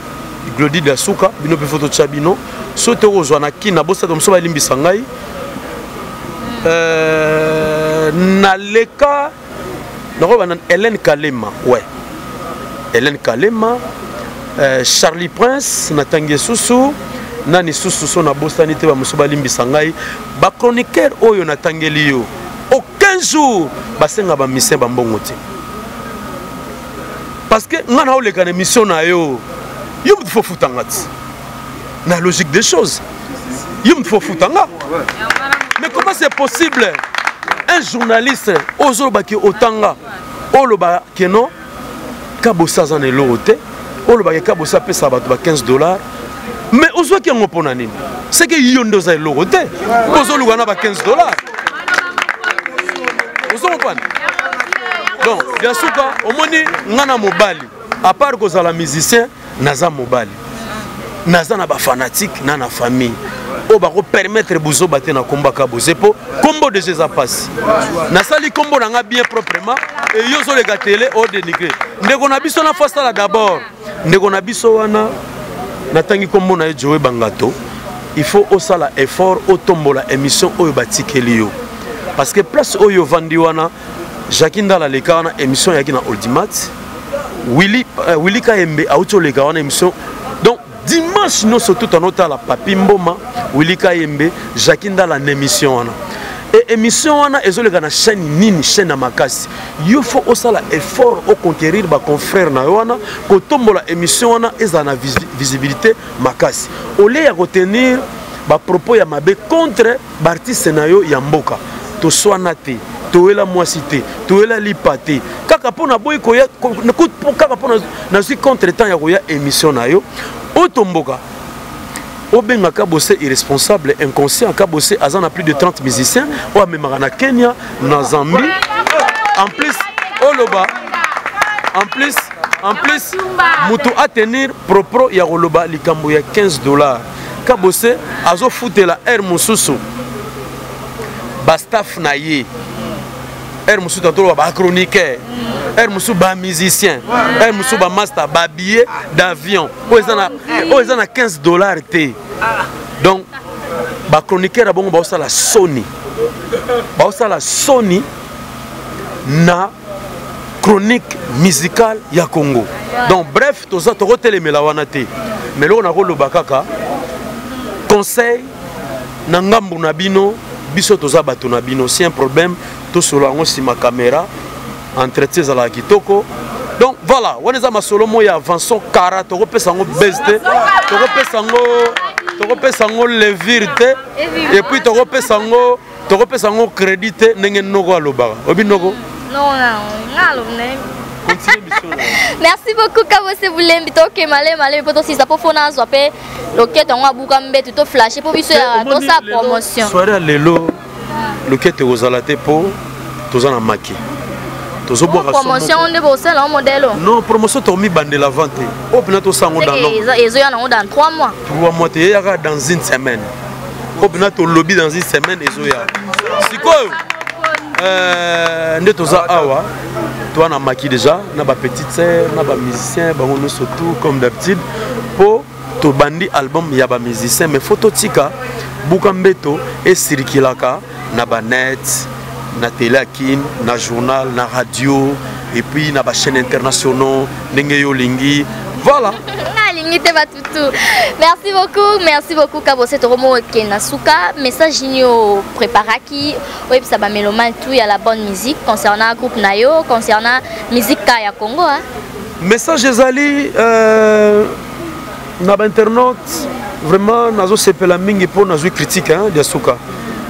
S2: glodi dasuka bino mpe fo totya bino so tokozwa na kina bosata mosusu balimbisa ngai euh, naleka nakoyeba na hélène kalema ouais hélène kalema euh, charlie prince natangi esusu nani susu so nabosani te bamosusu balimbisa ngai bachroniqueur oyo natangeli yo aucun jour basenga bamisien bambongo te parce que ngai naoleka na émission na yo yo motu fofuta nga ti na logique des choses yo motu fofuta nga mais comment c'est possible un journaliste ozoloba ke otanga oloba ke non kabosa aza na eloko te olobaka kabosa apesaka bato ba 15 dollars mais ozwaki yango mpo na nini seke yo nde oza eloko te ozoluka na ba 15 dollars ozo comprendre donc ya suka omoni nga na mobali à part kozala musicien naza mobali naza na bafanatike na na famille oyo bakopermettre buzoba te na kombo akaboze mpo kombo deja eza mpasi nasali kombo na nga bien proprement eyo ozoleka tele odenigre ndeko na biso na fasala d'abord ndeko na biso wana natangi kombo na ye joe bangato il faut osala effort otombola émission oyo batikeli yo parce que place oyo ovandi wana jacki ndala aleka wana émission eyaki na audimat willi, euh, willi kayembe auti oleka wana émission donc dimanche nyonso tout anotala papi mboma willi kayembe jacki ndala na émission wana e émission wana ezoleka na chaîne nini chaîne ya makasi yo fo osala effort oconquérir baconfrère na yo wana kotombola émission wana ezala na visibilité makasi olie ya kotenir bapropos ya mabe contre baartiste na yo ya mboka toswana te toyela mwasi te toyela lipa te kaka mpo naboyi koya kaka mpo nazwi contre temps ya koya émission na yo otomboka obenga kabose irresponsable inconscient kabose aza na plus de 30 musiciens oyo amemaka na kenya na zambie en plus oloba en plus en plus moto atenir propro ya koloba likambo ya 15 dollars kabose azofutela heure mosusu bastaff na ye heure mosusu tantoloba bachroniqueur heure mosusu bamusicien heure mosusu bamaster babillet d'avion oyo eza na 15 dollars te donc bachroniqueur ya bongo baosala soni baosala soni na chronique musicale ya congo donc bref toza tokotelemela wana te mais eloko nakoloba kaka conseil na ngambo na bino biso toza bato na bino si un problème tosolo yango nsima caméra entretien ezalaka kitoko donc voilà wana eza masolo moko ya avançon kara tokopesa yango base te tokopesa yango tokopesa yango levire te epuis tokopesa yango tokopesa yango crédit te ndenge noko alobaka oyebi noko
S1: merci beaucoup kabose bulembi tokema le malemi mpo tosisa mpo fona azwa mpe loketo yango abuka mbetu to flashe mpo biso ya tosala promotion
S2: soirée ya lelo loketo ekozala te mpo toza na maki tozobwaka
S1: promotion nde bosala yango modèle
S2: non promotion tokomibandela avant te oyo mpena tosala yango
S1: dans ezoya nango dans 3 mois
S2: 3 mois te eyaka dans une semaine oyo mpena tolobi dans une semaine ezoya sikoyo euh, nde toza awa toa na maki déjà na bapetite sœur na bamusicien bango nyonso tout comme d'habitude mpo tobandi album ya bamusicien mais fo totika buka mbeto esirikilaka na banet na tele ya kin na journal na radio et puis na bachaîne internationaux ndenge yo olingi voilà
S1: nalingi te batutu merci beaucoup merci beaucoup kabose tokomo okenda suka message nini opreparaki oyebisa bamélomane tout ya la bonne musique concernant groupe na yo concernant musique ka ya congo hein?
S2: message ezali euh, na bainternaute Vraiment nazosepela mingi mpo nazwi critique hein, Diasuka.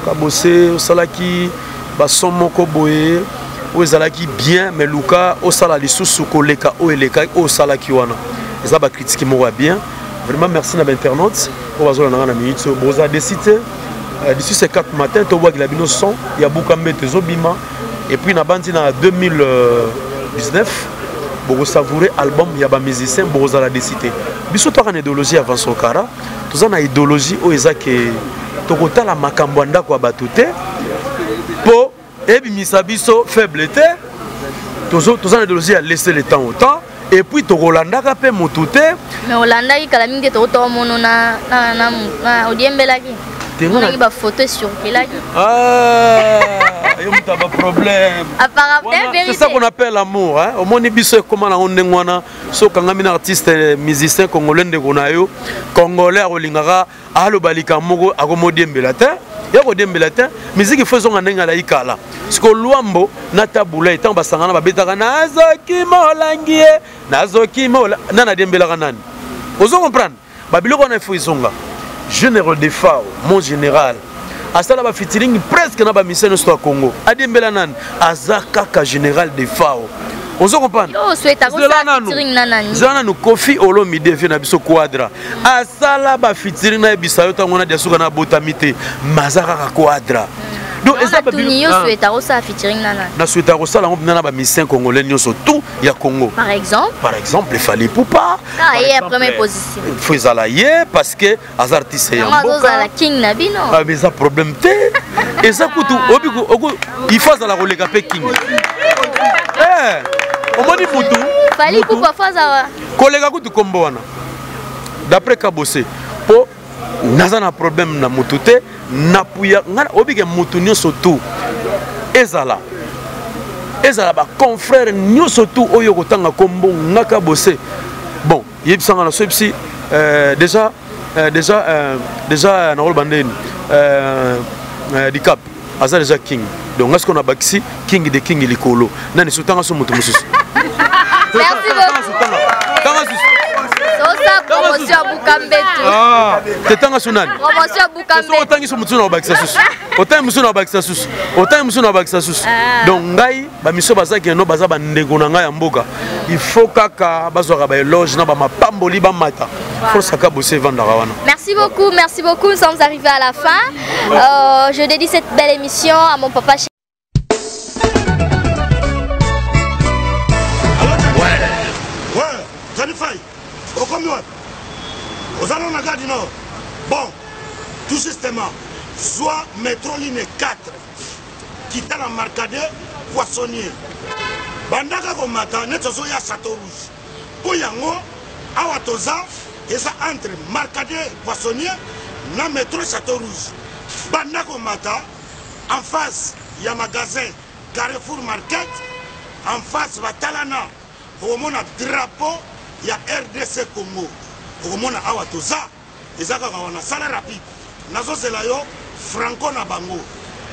S2: Kabose osalaki bason moko boye oyo ezalaki bien mais luka osala lisusu koleka oyo elekaki oyo osalaki wana eza bacritique moko ya bien. Vraiment merci na bainternaute oyo bazolanda nga na minute oyo boza desi te. Euh, d'ici ce 4 matin tobwakela bino son ya buka mbeto ezobima et puis nabandi na 2019 bokosavoure album ya bamusicien bokozala desi te. Biso toaka na idéologie ya Vincent Kara, toza na idéologie oyo eza ke tokotala makambo ya ndako ya bato te mpo ebimisa biso faible te. Toza na idéologie ya laisser le temps au temps et puis tokolandaka mpe motu te.
S1: Mais olandaki kala mingi te, tokotaka mono na odiembelaki omonaki bafoto esurkelaki.
S2: Ah, yo moto ya baproblème. C'est ça qu'on appelle l'amour, hein? Omoni biso ekóma nango ndenge wana. So okangami na artiste musicien congolais ndeko na yo congolais akolingaka aloba likambo moko akomodiembela te, ya kodiembela te. Miziki fo ezonga ndenge alai kala. Siko Lwambo na Tabula ntango basangana babetaka nazoki molangi ye nazoki mola nani adiembelaka nani, ozo comprendre babiloko wana ifo ezonga. Général Defao, mon général, asala bafitiring presque na bamisien nyonso ya Congo, adiembela nani, aza kaka général Defao, ozo comprendre. Zela nanu, Kofi Olomide vie na biso Quadra asala bafitiring nayebisa yo ntango wana Diasuka na abotami te, mais aza kaka Quadra. Donc eza nasouhaitaka kosala yango mpena na bamisien congolais nyonso tout ya Congo.
S1: Par exemple?
S2: Par exemple Fally Ipupa.
S1: Ah, ye ya première position.
S2: Faut ezala ye parce que aza artiste ya mboka.
S1: Azala king na bino.
S2: Ah, mais eza problème te. Eza kutu obi il faut azala koleka pe king. Eh, omoni mutu.
S1: Fally Ipupa faut azala
S2: koleka kutu kombo wana. D'après Kabose, po naza na problème na mutu te, napuya nga obike mutu nyonso tout ezala ezala ba confrère nyonso tout oyo kotanga kombo nga Kabose. Bon, yebisanga na so yebisi déjà déjà déjà nakoloba ndeni Dicap aza déjà king. Donc nga sikoyo nabakisi king de king likolo nani so tanga so moto mosusu.
S1: Merci beaucoup.
S2: Tanga susu.
S1: Tosa promotion ya Bukambetu.
S2: Ah, te tanga so nani?
S1: Promotion ya Bukambetu.
S2: So otangi so mosusu na obakisa susu. Otangi mosusu na obakisa susu. Otangi mosusu na obakisa susu. Donc ngai ba miso baza keno baza ba ndeko na ngai ya mboka. Il faut kaka bazwaka ba éloge na ba mapamboli ba mata. Force Kabose vandaka wana.
S1: Merci beaucoup, merci beaucoup. Nous sommes arrivés à la fin. Je dédie cette belle émission à mon papa.
S3: Ouais. Ouais, Johnny Fay, okomi wapi? Oza na gare du Nord. Bon, tout justement, soit métro ligne 4, kita na Marcadet Poissonnier. Bandaka komata neti ozoya Château Rouge. Po yango awa toza eza entre Marcadet Poissonnier na métro Château Rouge. Banda komata en face ya magasin Carrefour Market, en face batalana okomona drapeau ya RDC Congo. Okomona awa toza eza kaka wana, sala rapide, nazozela yo franco na bango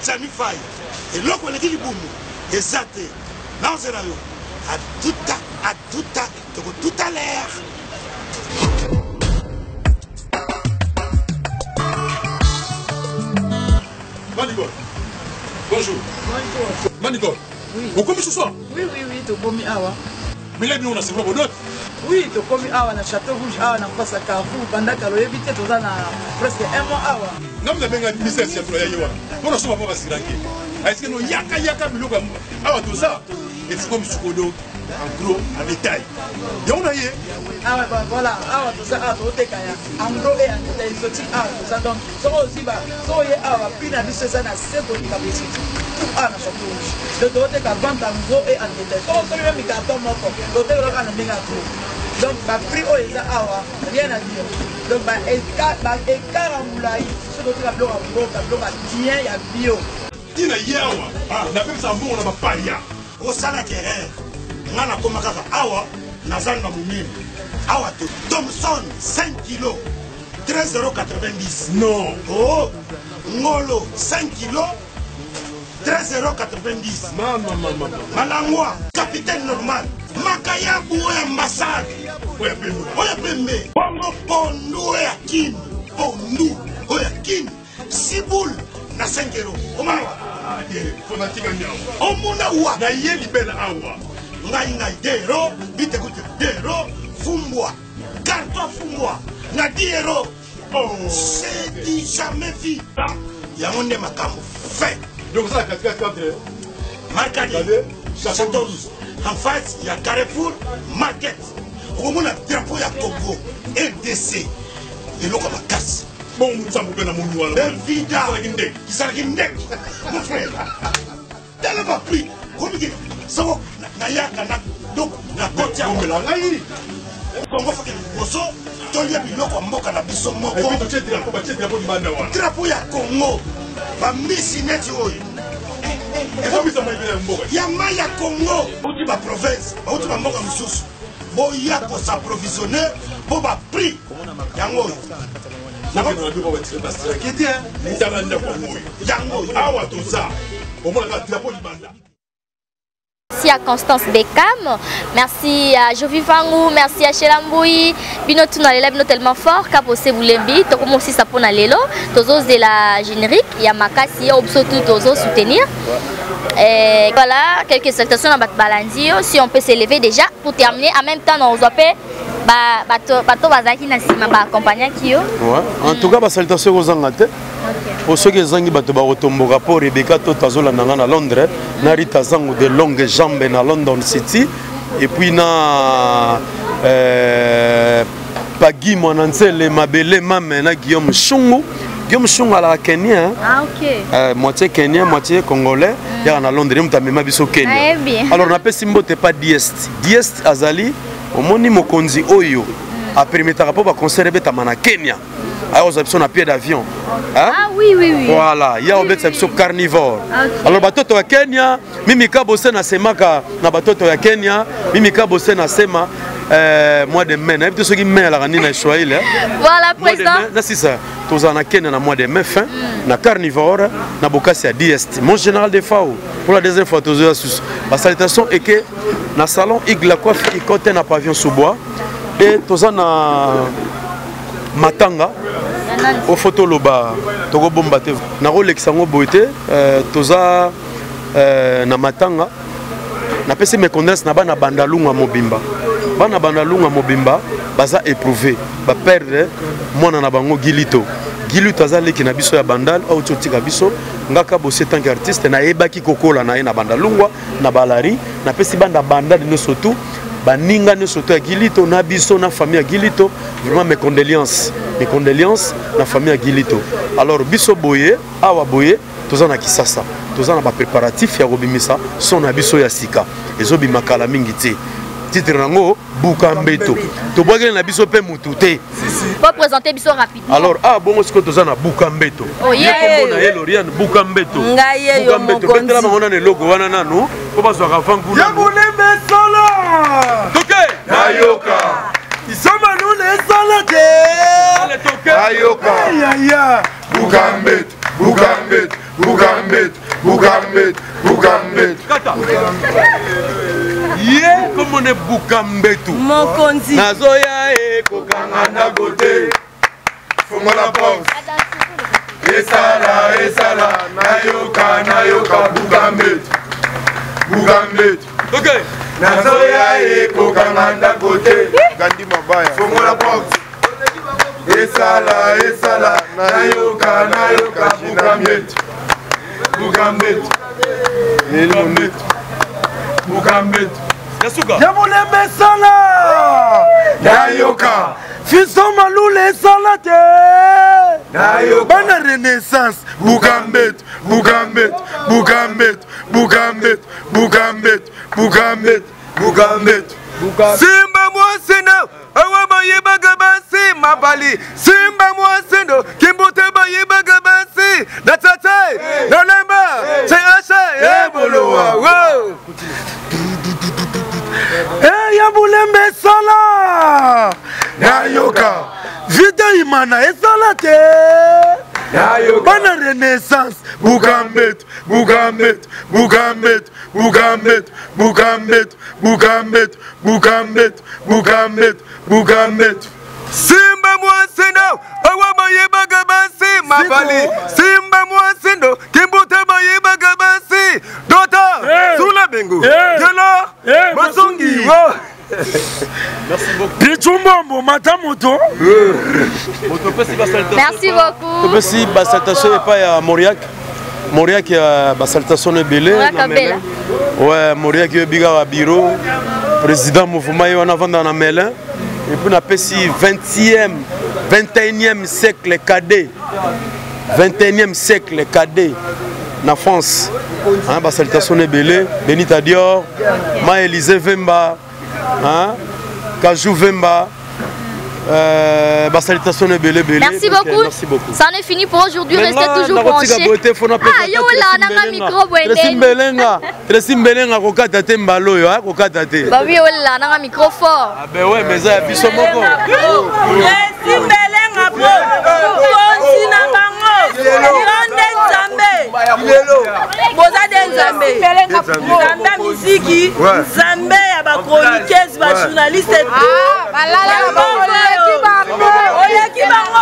S3: Jani Fay, eloko eleki libumu eza te, nazozela yo atuta atuta toko tout à l'heure.
S11: Manicole, bonjour.
S7: Bonjour.
S11: Manicole,
S7: Oui.
S11: okomi ce soir?
S7: Oui, oui, oui, tokomi awa.
S11: Mais là, on a c'est quoi d'autre?
S7: Oui, tokomi awa na Château Rouge, awa na face à Carrefour. Banda kaloyebi te toza na presque un mois awa.
S11: Nga mna benga ministère ya ya yewa. Pona so papa basiranke. Est-ce que no yaka yaka biloko awa toza? Et c'est comme sukodo en gros en détail. Yango na ye.
S7: Awa ba voilà, awa toza awa toteka ya en gros et en détail exotique awa toza donc soko oziba soko ye awa prix na biso eza na se koleka boutique tout awa na Château Rouge. Donc toteka vente en gros et en détail. Soko osomi même carton moko, toteka kaka na ndenge ya gros. Donc ba prix oyo eza awa rien à dire. Donc ba écart ba écart ya molai soki toteka biloko ya mboka, biloko ya bien ya bio.
S11: Tina ye awa napekisa mbongo na bapaya.
S3: Osalaki erreur, nga nakoma kaka awa naza na monene awa te. Thomson 5 kilo 13,90.
S11: Non.
S3: Oh, ngolo 5 kilo 13,90.
S11: Mama, mama.
S3: Malangwa, capitaine normal. Makayabu oyo ambassade.
S11: Oya pembe.
S3: Oya pembe. Bongo pondu oya Kin. Pondu oyo ya Kin, 6 boules na 5 euros. Omona wa? Omona wa?
S11: Na ye libela awa.
S3: Ngai ngai 2 euros, bitekute 2 euros, fumbwa, carton fumbwa na 10 euros. Oh. C'est du jamais vu. Yango nde makambo fait.
S11: Donc ça katikati entre
S3: Markadi, Château Rouge, en face ya Carrefour Market. Okomona drapeau ya Congo RDC. Eloko ya makasi.
S11: Bon nzambe mpe na moni wana.
S3: Benvida.
S11: Ezalaki ndenge.
S3: Ezalaki ndenge. Mon frère. Tala ba prix. Komiki soko nayaka na donc na koti yango.
S11: Omela ngai.
S3: Congo faut que liboso tolia biloko ya mboka na biso moko.
S11: Et puis totie drapeau, batie drapeau libanda wana.
S3: Drapeau ya Congo. Ba misi neti oyo.
S11: Ezobisa mai ya mboka.
S3: Ya mai ya Congo. Bauti ba province, bauti ba mboka mosusu. Boya ko s'approvisionner po ba prix yango oyo.
S11: Nakokende na bino batiraki te. Tala ndako yango oyo.
S3: Yango oyo.
S11: Awa toza. Omonaka drapeau libanda.
S1: Merci à Constance Beckham, merci à Jovi Fangou, merci à Sheila Mboui, bino tout na lela bino tellement fort kapose bulembi, tokomo aussi sa pona lelo, tozo zela générique, ya makasi ya obso tout tozo soutenir. Et voilà, quelques salutations à bat balandi, si on peut s'élever déjà pour terminer en même temps on zappe ba bato bato bazaki na sima ba accompagnaki yo.
S2: Ouais, en tout cas ba salutations kozanga te. Po soki ezangi bato bakotomboka mpo Rebecca Toto azolanda nga na Londres na Rita Zangu de longue jambe na London City et puis na euh, Pagi mwana nzele mabele mame na Guillaume Shungu Guillaume Shungu alaka kenien
S1: ah, okay.
S2: euh, moitié kenien moitié congolais mm. yaka na Londres ye moto amema biso Kenya alors napesi mbote pa Diest Diest azali omoni mokonzi oyo mm. apermetaka mpo baconcert ebetama na Kenya aya kozwa biso na pied d'avion
S1: ah, oui, oui, oui.
S2: voilà ya obetisa biso carnivore okay. alors batoto ya kenya mimi kabose nasemaka na batoto ya kenya mimi kabose nasema euh, mois de mai nayebi te soki mai alaka nini na swahili
S1: voilà président
S2: nasisa tozala na kenya na mois de mai fin mm. na carnivore na bokasi ya dst mon général de fao pour la deuxième fois tozoya susu basalutation eke na salon igla coiffe ikote na pavillon sous bois e toza na matanga ofo toloba tokobomba te nakolekisa yango boye te euh, toza euh, na matanga napesi mes condoléances na bana bandalunga mobimba bana bandalunga mobimba baza éprouvé baperdre mwana na bango gilito gilito aza leki na biso ya bandal auti otika biso ngaka bosie tant que artiste nayebaki kokola na ye na bandalungwa na balari napesi banda bandal nyonso tout baninga nyonso to ya gilito na biso na famille ya gilito vraiment mes condoléances mes condoléances na famille ya gilito alors biso boye awa boye toza na kisasa toza na bapréparatif ya kobimisa son na biso ya sika ezobima kala mingi te titre nango buka mbeto tobwakeli na biso mpe mutu te
S1: Bo présenter biso rapidement.
S2: Alors ah bongo sikoyo toza na buka mbeto.
S1: Oh,
S2: Ye kombo na ye Loriane buka mbeto.
S12: Ngai ye yo
S2: mbeto.
S12: mokonzi.
S2: Betela bango nanu eloko wana nanu po bazwaka van kuna.
S10: Ya bolembe solo.
S2: Toke.
S10: Nayoka. Isoma lule solo te.
S2: Toke.
S4: Nayoka.
S10: Yaya.
S4: Buka mbeto, buka mbeto, buka mbeto, buka mbeto, buka mbeto.
S2: Kata. Ye kombo ne buka mbeto.
S12: Mokonzi.
S2: Nazoya e
S4: kokanga ndako te. Fongola porte. Esala, esala, nayoka, nayoka, buka mbeto. Buka mbeto.
S2: Okay.
S4: Nazoya e kokanga ndako te. Gandi mabaya. Fongola porte. Esala, esala, nayoka, nayoka, buka mbeto. Buka mbeto. Buka mbeto. Buka mbeto.
S2: Yasuka.
S10: Ya bolembe sala.
S4: Nayoka.
S10: Fiston Malula esala te.
S4: Nayoka.
S10: Bana Renaissance.
S4: Buka mbeto, buka mbeto, buka mbeto, buka mbeto, buka mbeto, buka mbeto, buka mbeto.
S10: Simba mwasina awa bayebaka basi mabali simba mwasindo kimbuta bayebaka basi na tate na lemba se asha ebolowa wo Eh, ya bulembe esala
S4: Nayoka.
S10: vida imana esala te
S4: Nayoka.
S10: bana renaissance
S4: Buka mbeto, buka mbeto, buka mbeto, buka mbeto, buka mbeto, buka mbeto, buka mbeto, buka mbeto, buka mbeto.
S10: Simba mwasi mwasindo awa bayebaka basi mabali simba mwasindo kimbuta bayebaka basi dota sula bengu gelo masongi wo.
S8: Pichu Mbombo, mata moto.
S1: Merci beaucoup.
S2: Topesi basalutation epai ya Moriak. Moriak ya basalutation ebele.
S1: Moriak Abela.
S2: Ouais, Moriak oyebi kaka bureau. Président mouvement ye wana avanda na Melun. Et puis napesi 20e 21e siècle cadet. 21e siècle cadet na France. Hein, basalutation ebele. Benita Dior, Ma Élysée Vemba, hein, Kajou Vemba. Basalutation ebele ebele.
S1: Merci beaucoup.
S2: Merci beaucoup.
S1: Ça en est fini pour aujourd'hui. Restez toujours branchés. Ah, yo la nanga micro
S2: Tracy
S1: bwende.
S2: Mbelenga, Tracy Mbelenga kokata te mbala oyo, ah, kokata te.
S1: Bah oui, la nanga micro fort.
S2: Ah ben ouais, mais eza ya biso moko.
S7: Tracy Mbelenga pro mokonzi na bango yo nde nzambe boza nde nzambe nzambe ya miziki nzambe ya bachroniqueuse bajournaliste oleki bango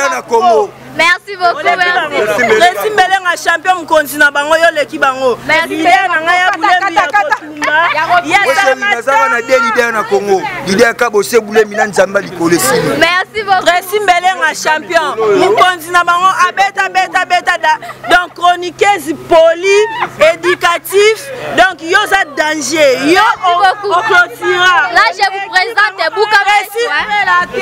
S10: na Congo.
S1: Merci beaucoup. Merci.
S7: Tracy Mbelenga champion mokonzi na bango yo oleki bango leader na ngai ya bulembi ya kotumba ye
S10: nazaka na de leader na Congo, leader kabose bulemi na nzambe likolo esili.
S1: Merci beaucoup.
S7: Tracy Mbelenga champion mokonzi na bango abeta beta beta da donc chroniqueuse poli éducatif donc yo oza danger yo oclotira.
S1: Là, je vous présente Bouka.
S7: Tracy te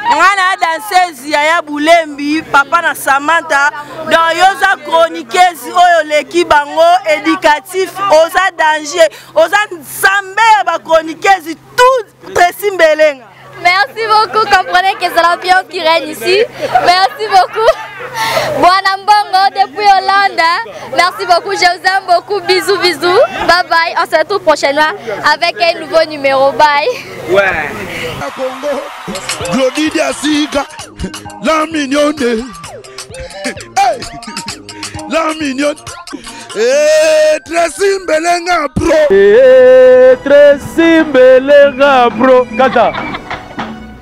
S7: nga na danseuse yaya bulembi papa na Samantha donc yo oza chroniqueuse oyo oleki bango éducatif oza danger oza nzambe ya bachroniqueuse tout Tracy Mbelenga.
S1: Merci beaucoup. Comprenez que c'est l'ambiance qui règne ici. Merci beaucoup. Bwana Mbongo depuis Hollande. Merci beaucoup. Je vous aime beaucoup. Bisous, bisous. Bye bye. On se retrouve prochainement avec un nouveau numéro. Bye.
S10: Ouais.
S3: Congo, Glody Diasika, la mignonne. Hey, la mignonne. Eh, Tracy Mbelenga pro.
S2: Eh, Tracy Mbelenga pro. Kata.